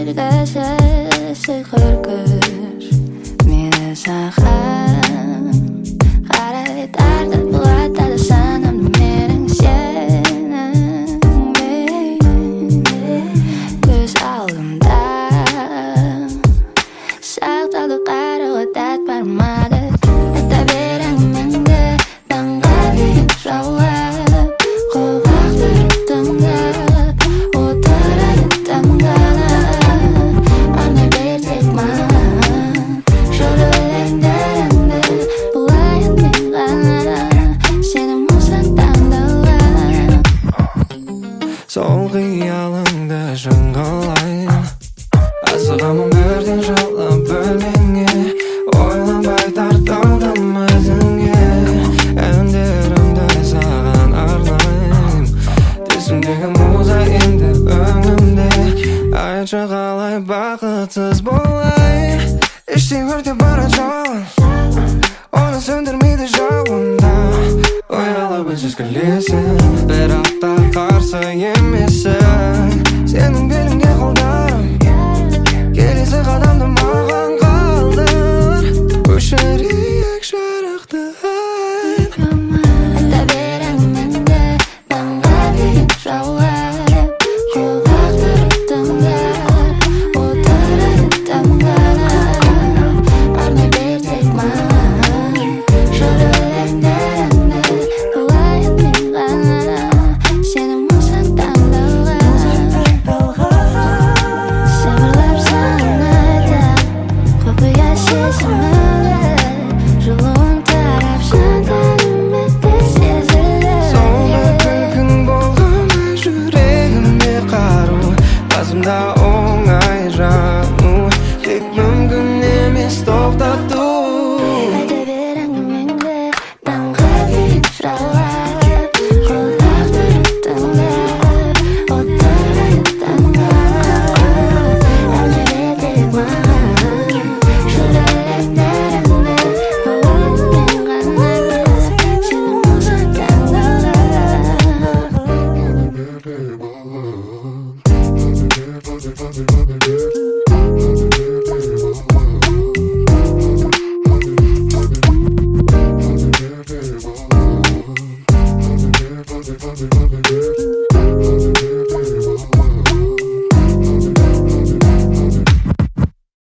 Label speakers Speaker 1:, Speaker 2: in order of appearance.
Speaker 1: Бергісіз сиқыр күш мені саған қарай тартып, бұғаттады санамды менің. Сенің бейнең көз алдымда сақталды, қарауға дәт бармады. Айта бер әңгімеңді таңға дейін жауап, құлақтарым тыңдап отырады таңғалып. Арнай бер тек маған жыр өлеңдеріңді, бұлай етпей ғана сенің болсаң таңдалған.
Speaker 2: Сол қиялыңды шын қылайын. Асығамын бірден жылы бөлмеңе. Ойланбай тартылдым өзіңе. Әндерімді саған арнаймын. Түсімдегі муза енді өңімде. Айтшы, қалай бақытсыз болайын? Іштей өртеп барады жалын, оны сөндірмейді жауын да. Оялып үнсіз күлесің, бірақ та қарсы емессің. Сенің беліңде қолдарым. Келесі қадамды маған қалдыр. Өшірейік жарықты.
Speaker 1: Айта бер әңгімеңді таңға дейін жауап, құлақтарым тыңдап отырады таңғалып. Арнай бер тек маған жыр өлеңдеріңді, бұлай етпей ғана сенің болсаң таңдалған. Сыбырлап саған айтам құпия сезімімді, жылуың тарап жан тәніме сезіліп.
Speaker 2: Соңғы күлкің болғандай жүрегіме қару. Қасымда оңай жану. Тек мүмкін емес тоқтату.